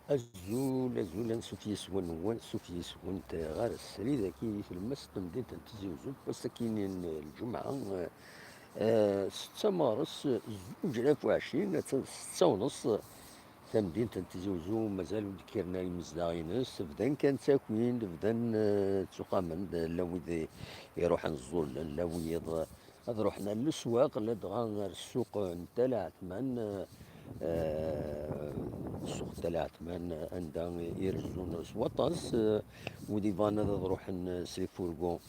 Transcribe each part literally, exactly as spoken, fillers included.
Azul, azul, ansuf yes-wen, ansuf yes-went ɣer srid-agi di tlemmast n temdint n Tizi Uzzu, ass-akinin n lǧemɛa, eh, setta meɣres, zuǧ alaf u ɛecrin, attan setta u neṣ, tamdint n Tizi Uzzu, mazal ur d-kkiren ara imezdaɣ-ines, bdan kan ttakin-d, bdan, eh, ttuqamen-d, llan wid i, iruḥen ẓẓullen, llan wiyeḍ, ad ruḥen ar leswaq, ladɣa ar ssuq n Tal Ɛetman, eh, ssuq n Tal Ɛetman, anda i rezzun s waṭas, eh, wid ibɣan ad ruḥen s les fourgons,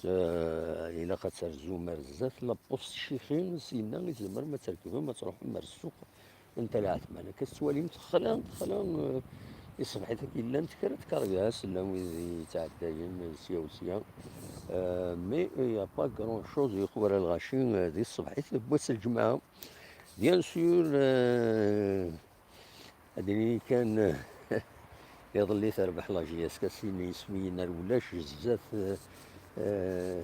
eh, ilaq ad terzum ar zdat la poste Cixi, sinna i tzemrem ad trekbem, ad truḥem ar ssuq n Tal Ɛetman. Akka tettwalim texla, texla, eh, i ṣṣbeḥ-agi llant kra n tkeryas, llan wid yettɛeddayen sya u sya. Euh, mais il n'y a pas grand chose, yuq wara lɣaci, euh, di ṣṣbeḥ-it n wass n lǧemɛa. Bien sûr, euh, ad nini kan, euh, iḍelli terbeḥ la J S K sin yiswiyen ar ulac, zdat, euh, euh,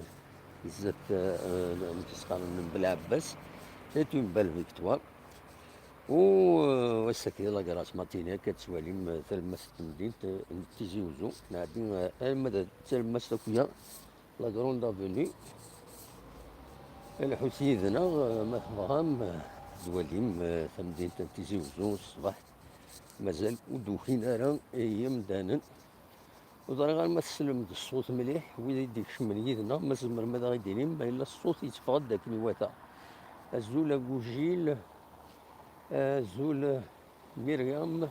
zdat, euh, amek i s-qqaren, n Belɛebbas, c'est une belle victoire. U, euh, ass-agi la grâce matinée akka tettwalim, euh, talemmast n temdint, euh, n Tizi Uzzu, nɛeddi, euh, arma d talemmast akya, la grande avenue. Lḥut yid-neɣ, euh, ma tebɣam, euh, ad twalim, euh, tamdint n Tizi Uzzu ṣṣbeḥ, mazal ur d-ukin ara yimdanen. Ur ẓriɣ ara ma tessnem-d ṣṣut mliḥ, wid i d-ikecmen yid-neɣ, ma tzemrem ad aɣ-d-tinim, ma yella ṣṣut yetteffeɣ-d akken iwata. Azul a Gujil, azul Myriam,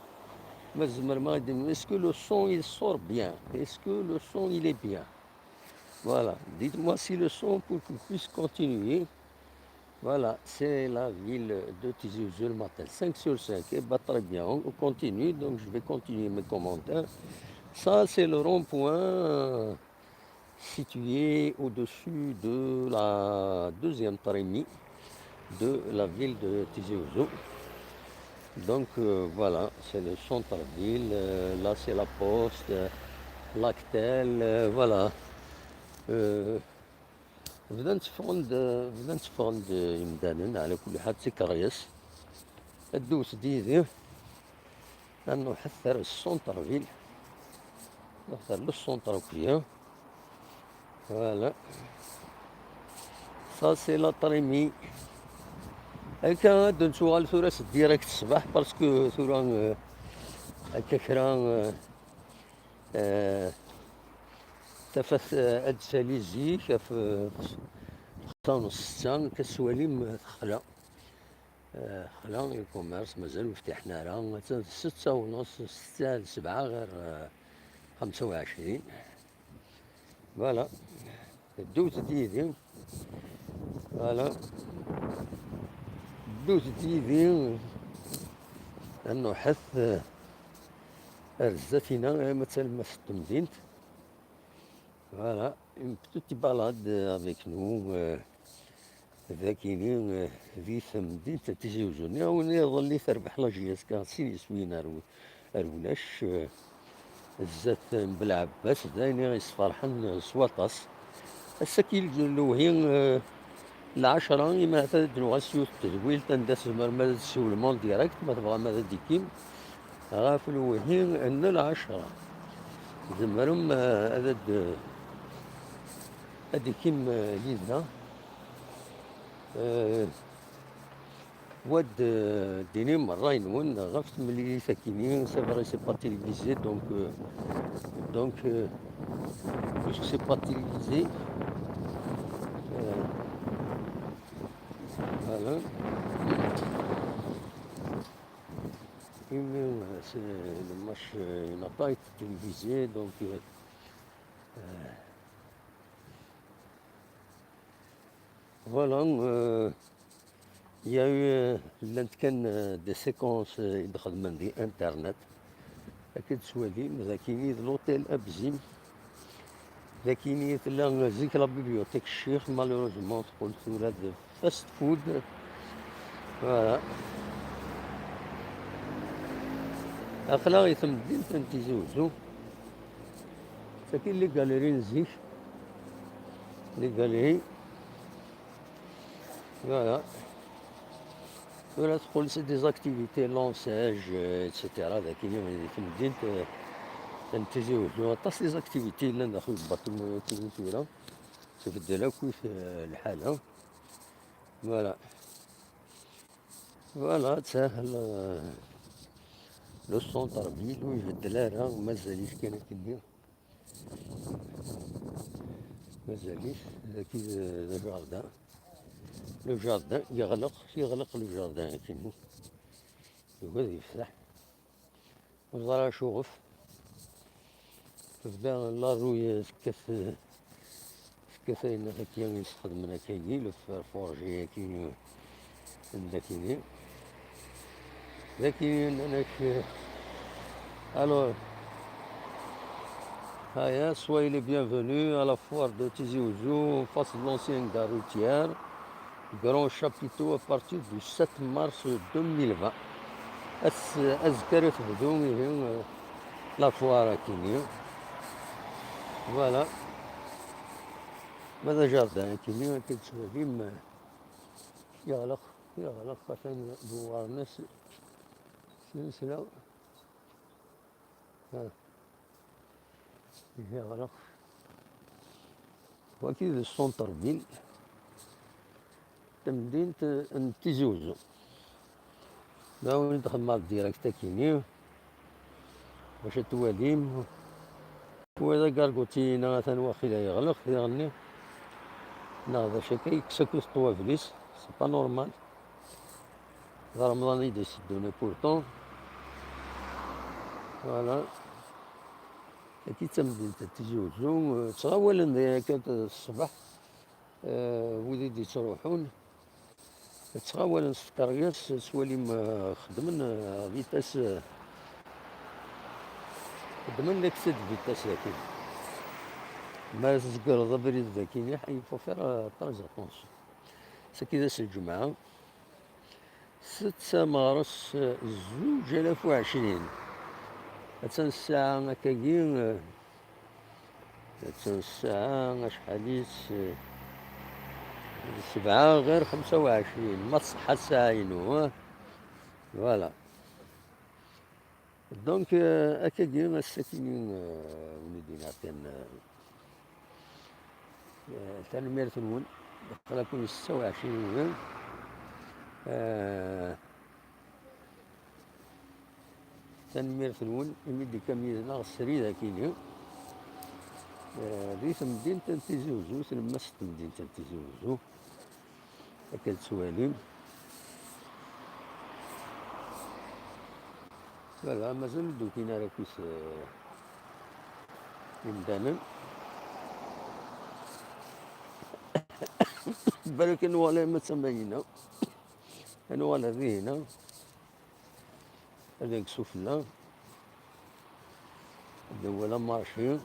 ma tzemrem ad aɣ-d-tinim, est-ce que le son il sort bien? Est-ce que le son il est bien? Voilà, dites-moi si le son pour que je puisse continuer. Voilà, c'est la ville de Tizi Ouzou le matin, cinq sur cinq. Eh ben, très bien, on continue. Donc, je vais continuer mes commentaires. Ça, c'est le rond-point, euh, situé au-dessus de la deuxième trémie de la ville de Tizi Ouzou. Donc, euh, voilà, c'est le centre-ville. Euh, là, c'est la poste, euh, l'Actel, euh, voilà. Euh, Bdan tteffɣen-d, bdan tteffɣen-d yimdanen, ɛla kulli ḥal, d tikeryas. Ad d-tewwet d yidi, ad nruḥet ar centre-ville, nruḥet ar le centre akya. Voilà. Ça, c'est la trémie. Akka, ad d-nettuɣal tura s direct ṣṣbeḥ, parce que tura, euh, akka kra, euh, Eh, tafat, eh, ad d-tali zik ɣef, eh, xemsa u nṣ, setta, akka tettwalim, eh, texla. Eh, texla, le commerce, mazal ur ftiḥen ara. Attan d setta u nṣ, setta d sebɛa ɣer, eh, xemsa u ɛecrin. Voilà. Ddut-d yid-i. Voilà. Ddut-d yid-i. Ad nruḥet, eh, ar zdat-ina, arma d talemmast n temdint. Voilà, une petite balade avec nous, euh, dagini, euh, di temdint n Tizi Uzzu. Nniɣ-awen iḍelli terbeḥ la J S K sin yiswiyen ar, ar ulac, euh, zdat n Belɛebbas, d ayen i ɣ-yesferḥen s waṭas. Ass-agi lewhi, eh, lɛecṛa, imi ahat ad d-nuɣal s yiwet n tedwilt anda tzemrem ad d-tessiwlem en direct, ma tebɣam ad d-ikkim ɣef lewhi n lɛecṛa. Tzemrem, eh, ad d-, ad d-ikkim, eh, yid-neɣ. Eh, Wa d, eh, d-inim ṛṛay-nwen ɣef temlilit-agi-nni, c'est vrai, c'est pas télévisé, donc, euh, donc, euh, puisque c'est pas télévisé, euh, voilà. Et même, euh, c'est, le match, euh, il n'a pas été télévisé, donc, euh, euh, Voilà, euh, il y a eu, euh, llant kan, euh, des séquences, euh, i d-xedmen di internet. Akken tettwalim, dagini d l'hôtel Abzim. Dagini tella zik la bibliothèque Ccix, malheureusement, teqqel tura d fast food. Voilà. Aql-aɣ i temdint n Tizi Uzzu. Tagi les galeries n zik. Les galeries. Voilà. Tura teqqel s des activités, lançage, euh, et cetera. Dagi di temdint, euh, n Tizi Uzzu, aṭas des activités yellan daxel n baṭimu-agi tura. Tbeddel akk, euh, lḥala. Voilà. Voilà, ttah, le, le centre-ville ur ibeddel ara, mazal-it kan akkenni. Mazal-it, dagi d, d jardin. Le jardin, yeɣleq, yeɣleq le jardin akkenni. Yugi ad yefteḥ. Ur ẓriɣ acuɣef. Tebda la rouille tekkat, tekkat ayen akka i yesxedmen akkagi, le fer forgé-agi n dakini. Dakini, nnan-ak, alors, aya, soyez les bienvenus à la foire de Tizi Ouzou, en face de l'ancienne gare routière. Grand chapiteau à partir du sept mars deux mille vingt. Ass-, azekka ara tebdu, ihi, euh, la foire akini. Voilà. Ma d ajardin akini, akken tettwalim, euh, yeɣleq, yeɣleq, atan dewwaren-as s lesla. Ha. Ihi ɣleq. Wagi d centre-ville, tamdint n Tizi Uzzu. Daɣen i d-xedmeɣ direct akini, bac ad twalim. Wa d agarguti-ina atan waqila yeɣleq diɣenni. Neɣ d acu akka, yekkes akk ṭṭwabel-is, c'est pas normal. D Remḍan i d-iteddun, et pourtant. Voilà. Akka d tamdint n Tizi Uzzu, euh, ttɣawalen di akka ṣṣbeḥ, euh, wid i d-yettruḥun, ttɣawalen s tkeryas, ttwalim, euh, xeddmen, euh, vitesse, euh, xeddmen l'excès de vitesse daki. Ma tzegreḍ abrid daki, il faut faire, euh, très attention. Saki d ass n lǧemɛa. Setta meɣres zuǧ alaf u ɛecrin. Attan ssaɛa akkagi, eh, attan ssaɛa acḥal-itt, eh, d sebɛa ɣir xemsa u ɛecrin. Ma tṣeḥḥa ssaɛa-inu, eh? Voilà. Donc, euh, akkagi, ass-akini, euh, win i d-yenna kan, euh, euh, tanemmirt-nwen, aql-aken setta u ɛecrin yid-i. Euh, tanemmirt-nwen, imi d-tekkam yid-neɣ srid akini. Euh, di temdint n Tizi Uzzu, tlemmast n temdint n Tizi Uzzu. Akka tettwalim. Voilà, mazal ur d-ukin ara akk-is, eh, imdanen. Balak ad nuɣal arma d tamayna. Ad nuɣal ar dihina. Ad nekk sufella. Ad nwala marché.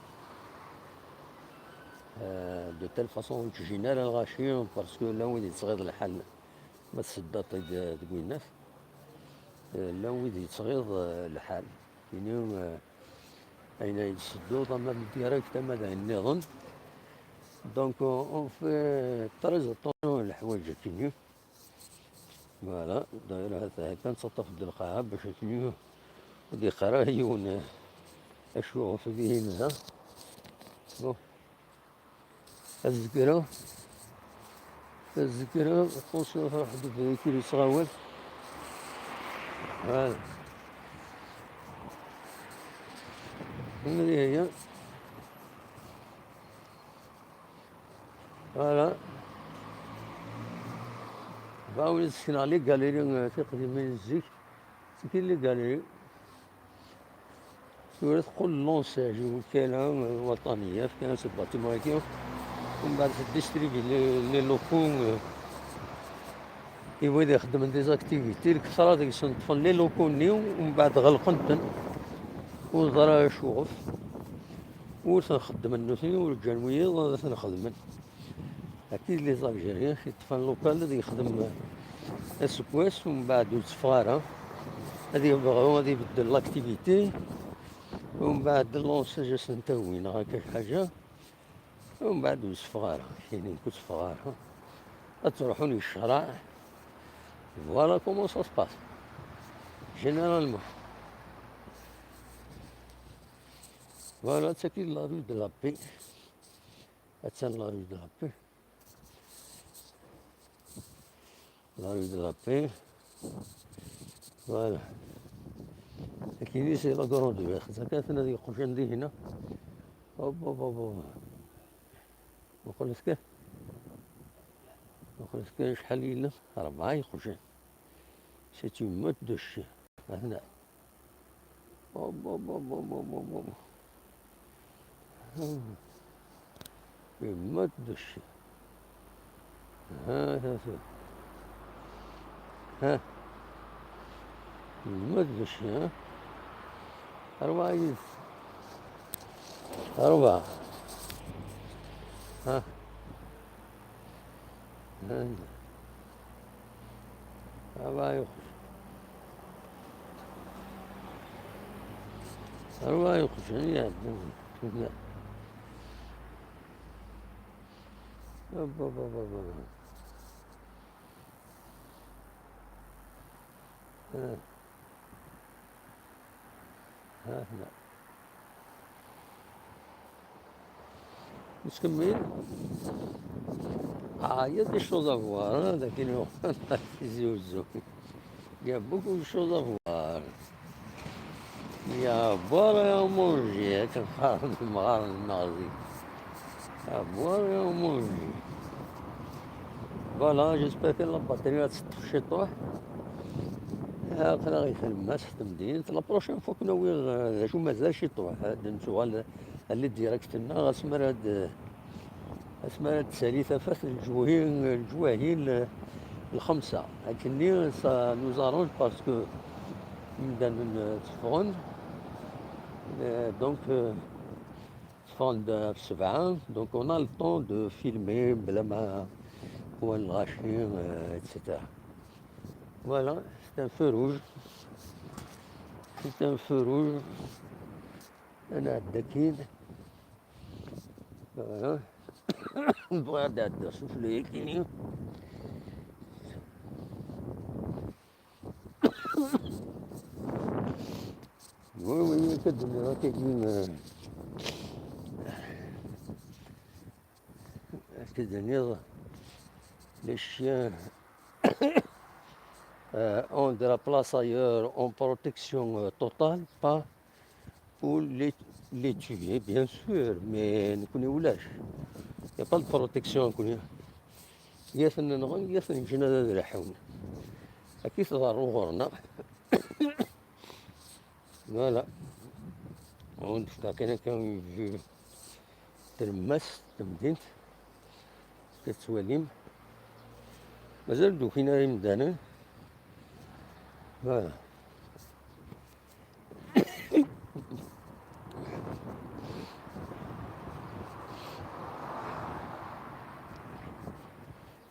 Euh, de telle façon ur ttjin ara lɣaci, parce que llan wid yettɣiḍ lḥal ma tseddaḍ-t-id deg winnat. Euh, llan wid yettɣiḍ, euh, lḥal. Ini, euh, ayen ay d-tsedduḍ, ama d direct, ama d ayen nniḍen. Donc, on, on fait très attention à leḥwayeǧ-agi. Voilà, d'ailleurs, ha-, ha kan tettaṭṭaf-d lqaɛa bac akken ur d-iqqar ara yiwen, eh, acu ɣef dihin da. Bon. Azeggra. Azeggra, xuṣṣ ruḥ d-, d-, yettɣawal. Voilà. Aya. Voilà. Bɣiɣ ad sekneɣ les galeries, euh, tiqdimin n zik. Zik les galeries. Tura teqqel lançage i wakala, euh, waṭaniya, fkan-as lbaṭima-agi. Umbeɛd tdistribi les, les locaux, euh, i wid ixeddmen des activités, lketṛa deg-sen ṭṭfen les locaux-nni, umbeɛd ɣelqen-ten. Ur neẓri ara acuɣef. Ur ten-xeddmen nutni, ur ǧǧan wiyiḍ ad ten-xedmen. Akid les Algériens, yeṭṭef un local ad yexdem aseggas, umbeɛd ur yetteffeɣ ara. Ad yebɣu ad ibeddel l'activité, umbeɛd lançage ad sen-tawi neɣ akka ḥaǧa, umbeɛd ur yetteffeɣ ara. Kini ur yetteffeɣ ara. Ad ttruḥun i ccṛeɛ, Voilà comment ça se passe. Généralement. Voilà, c'est qui la rue de la paix. C'est la rue de la paix. La rue de la paix. Voilà. Et qui c'est la grande rue. Ça, quand on a des prochaines, des, non ? Hop, hop, hop, hop. Muqel kan, muqel kan acḥal yellan, rebɛa yeqjan. C'est une meute de chiens. Hna. Hop, hop, hop. Une meute de chiens. ها، ها، ها. ها. Une meute de chiens, hein. أربعة يد. أربعة. ها. ها. أربعة يخش. أربعة يخش. هي. أب، أب، أب، أب، أب. ها. ها هنا. نكمل. آه، il y a des choses à voir, hein, لكن تيزي وزو. Il y a beaucoup de choses à voir. Il y a à boire et à manger, كنقارن المغاربة المغربي. أبوار يا مولي. Voilà, j'espère que la batterie غتسطح شي طوح. ها، خلينا غير في الماس في المدينة. La prochaine fois كنا وين، آه، شو مازال شي طوح. هاد نتوما ال-، اللي direct لنا، غاسمر هاد، غاسمر هاد التسالي ثفات الجوهين، الجواهين، آه، الخمسة. لكني سا، nous allons parce que مدان تفون. آه، donc، آه، تفون في سبعة، donc on a le temps de filmer بلا ما هو الغاشي، آه، et cetera. Voilà, c'est un feu rouge. C'est un feu rouge. أنا عداكين. Voilà. بغا عدى عدى سوفلي كيني. Oui, oui, oui, كدني راه كاين، آه، كدني راه les chiens, euh, ont de la place ailleurs en protection, euh, totale, pas pour les, les tuer, bien sûr, mais نكوني ولاش. Il y a pas de protection, نكوني. يا ثنا نغن، يا ثنا نجينا هذا الحيوان. أكيد ضروري غورنا. Voilà. هون كاينة كان في تلمس تمدينت. كتسواليم. مازال دوكينا راه يمدانا. Voilà.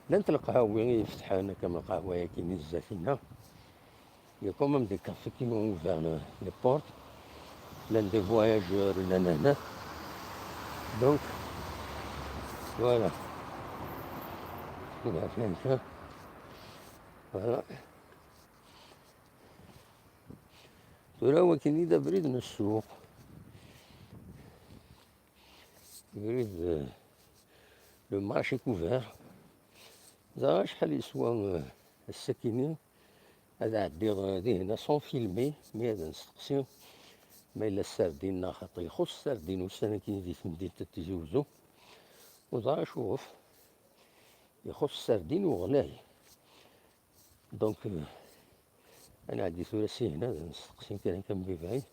لان القهاوي يفتح هنا كما القهوة كاين الزيتونة. Il y a quand même des cafés qui ont ouvert le, les portes. Plein de voyageurs, nanana. Donc, voilà. Voilà, c'est ça. Voilà. Tura wakini d abrid n ssuq. Abrid, euh, le marché couvert. Ẓriɣ acḥal yeswa, euh, ass-akini. Ad ɛeddiɣ, euh, dihna sans filmer, mi ad nesteqsi ma yella ssardin neɣ xaṭi. Ixuṣṣ ssardin ussan-akini di temdint n Tizi Uzzu. Ur ẓriɣ acu ɣef. Ixuṣṣ ssardin uɣlay. Donc, euh, ad nɛeddi tura sihna, ad nesteqsi kan akka mebɛid.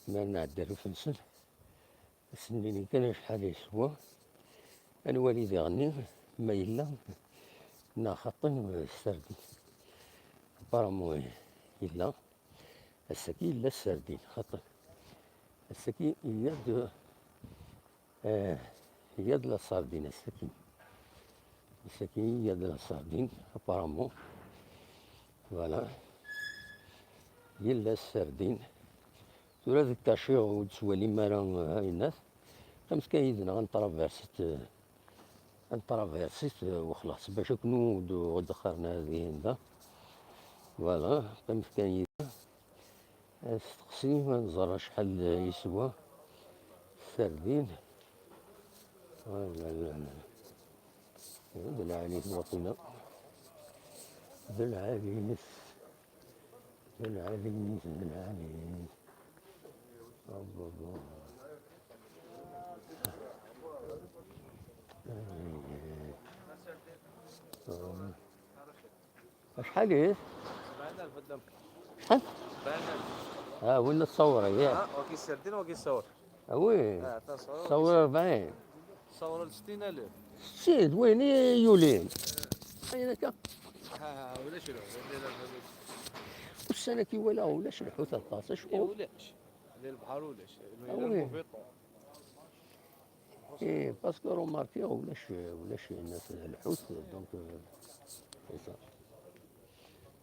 Mi ara nɛeddi ar ufensen. Ad sen-nini kan acḥal yeswa. Ad nwali diɣenni ma yella neɣ xaṭi, euh, ssardin. Apparemment, euh, yella. Ass-agi yella ssardin, xaṭi. Ass-agi il y a de, euh, il y a de la sardine, ass-agi. Ass-agi il y a de la sardine, apparemment. Voilà. Yella ssardin. Tura d kaciɣ ur d-tettwalim ara, euh, ayennat. Am kan yid-neɣ ad ntraversit, euh, ad ntraversit, euh, wexlaṣ, bac akken ur d-, ur d-qqaren ara dihin da. Voilà, qqimet kan yid-i. Asteqsi, ma nẓer acḥal yeswa sardin. Voilà, la, la, la. D lɛali-t baṭina. D lɛali-t. D lɛali-t, d lɛali-t. Abba, abba. Ay, ay, ay. Acḥal-it? Acḥal? Ah, winna ttṣawur, ya. Ah, wagi serdin, wagi ttṣawur. Ah, oui. Ah, ttṣawur, ttṣawur rebɛin. Ttṣawur ستين ألف. Settin, d wayen i yulin. Ayen akka. Ah, ulac lḥut. Ussan-agi walaɣ ulac lḥut aṭas, acku. Ulac. Di lebḥer ulac. Ah, oui. Eh, parce que remarqué, ulac, ulac yenna-t lḥut, donc, euh, c'est ça.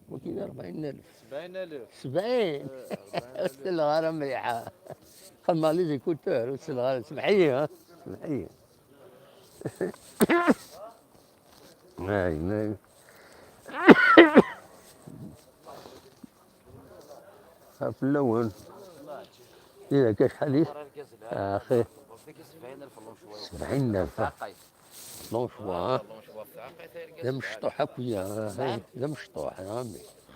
Wagi d أربعين ألف. سبعين ألف. سبعين. Eh, أربعين ألف. Ur selleɣ ara mliḥ. Xedmeɣ les écouteurs, ur selleɣ ara. Semḥ-iyi, ha? Semḥ-iyi. Ay, ay. Ɣef lawan. Tidak acḥal-it? Axir. سبعين ألف. L'anchois, ha? D amecṭuḥ akk, ya. D amecṭuḥ, ha?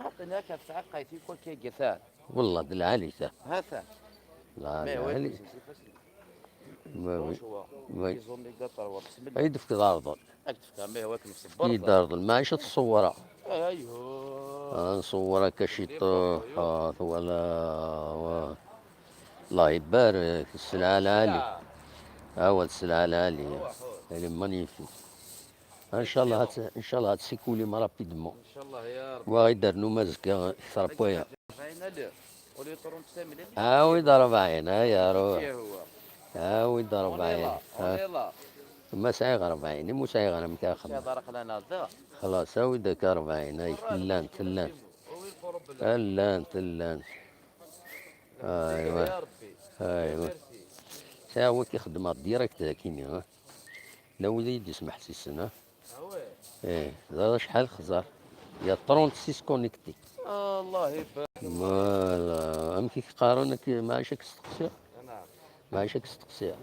Xaṭi, akka ɣef tɛeqqayt, i wakka gatan. Wallah, d lɛali ta. Hata. La, ma lɛali. Ma oui. Oui. Ay d-fkeḍ arḍel. Ad k-d-fkeɣ, ma wakken tṣebber. Ay d arḍel, maɛic ad tṣewwreɣ. Aywa. Ah, nṣewwer akka ciṭuḥ, ah, twala, wa. Allah ibarek, sselɛa lɛali. Awa, d sselɛa lɛali. Elle est magnifique. Inchallah, ad, inchallah, ad tessikulim rapidement. Inchallah, ya Rabbi. Wa ɣ-idernum azekka kter n waya. Awi-d rebɛin, ay aruḥ. Awi-d rebɛin. Ma sɛiɣ rebɛin, i mu sɛiɣ ara mkaxen. Xlaṣ, awi-d akka rebɛin, ay, llant, llant. Llant, llant. Aywa. Aywa. Sɛiɣ waki xeddmeɣ direct akini, ha? La wid i yi-d-ismeḥsisen, ha? Eh, ẓer acḥal xẓer. Il y a trente-six connectés. Allah ibarek. Voilà. Amek i k-qqaren, ak-, maɛic ad k-steqsiɣ? Maɛic ad k-steqsiɣ?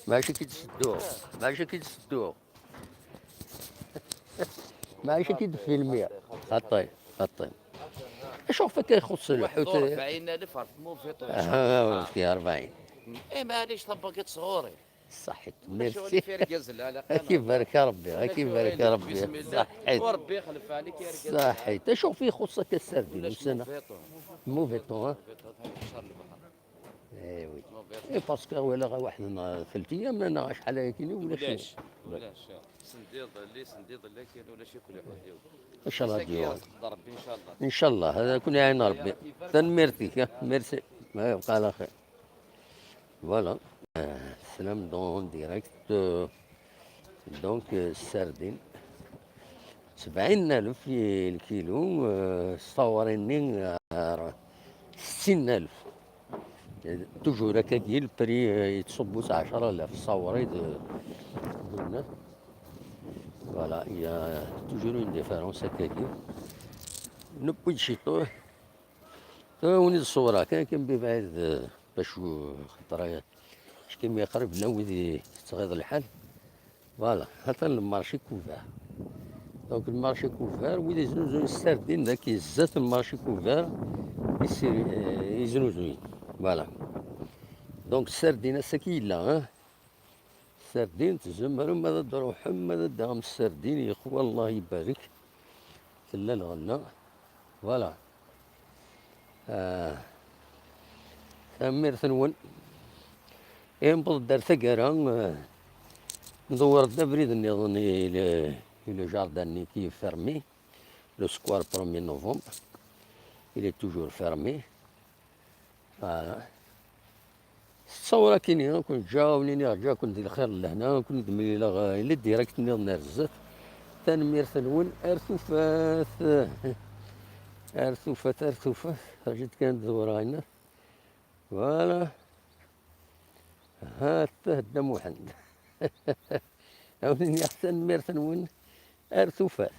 Maɛic ad k-id-sedduɣ? Maɛic ad k-id-sedduɣ? Maɛic ad k-id-filmiɣ? Xaṭi, xaṭi. Acu ɣef akka ixuṣṣ lḥut? واحد وأربعين ألف ɣer tmuviṭ. Aha, fki rebɛin. Eh, maɛlic, tabagit sɣur-i. Ṣaḥit, merci. Ad k-ibarek Rebbi, ad k-ibarek Rebbi. Ṣaḥit. Ur Rebbi ixlef ɛlik i argaz. Ṣaḥit. Acu ɣef ixuṣṣ akka sardin? Ulac ussan-a? Muviṭu. Muviṭu, ha? Muviṭu, ha, ḥcer lbeḥr. Eh oui. Muviṭu. Eh, parce que walaɣ waḥed n teltiyam, neɣ acḥal ayakini, ulac. Ulac, ulac. Sendiḍ, li sendiḍ, lakin ulac akk lḥut. Inchallah, ad yuɣal. Rebbi, inchallah. Inchallah, ad kun iɛin Rebbi. Tanemmirt-ik, ha? Merci. Ma yebqa ɛla xir. Voilà. Euh, teslam donc en direct, euh, donc, euh, sardine. سبعين ألف i lkilu, euh, ṣṣawri-nni, euh, ستين ألف. Toujours akkagi, le prix, euh, yettṣubbu s ɛecra alaf, ṣṣawri d, d, voilà, il y a toujours une différence akkagi. Newwi-d ciṭuḥ. Tura win i d ṣṣura kan, kan bibɛid, eh, bac u-, xaṭer, eh, acku mi qrib llan wid i tettɣiḍ lḥal. Voilà, atan le marché couvert. Donc le marché couvert, wid iznuzuyen sardin daki zdat le marché couvert, i sir-, eh, iznuzuyen. Voilà. Donc sardin ass-agi yella, hein? Sardin, tzemrem ad d-truḥem, ad d-taɣem sardin, yexwa, Allah ibarek. Tella lɣella. Voilà. Ah. Tanemmirt-nwen. Newweḍ-d ar taggara, ah, ndewwer-d abrid nniḍen i le, i le jardin-nni qui est fermé, le square premier novembre. Il est toujours fermé. Voilà. S ttawra kini, ad kun ǧǧaɣ, ad wen-iniɣ ǧǧaɣ-ken di lxir n lehna, ad kun-id-mlileɣ, eh, les directs nniḍen ar zdat. Tanemmirt-nwen, ar tufat. Ar tufat, ar tufat. Rǧut kan ad dewreɣ inna. Voilà. Ha-t-a Dda Muḥend. Ad wen-iniɣ tanemmirt-nwen, ar tufat.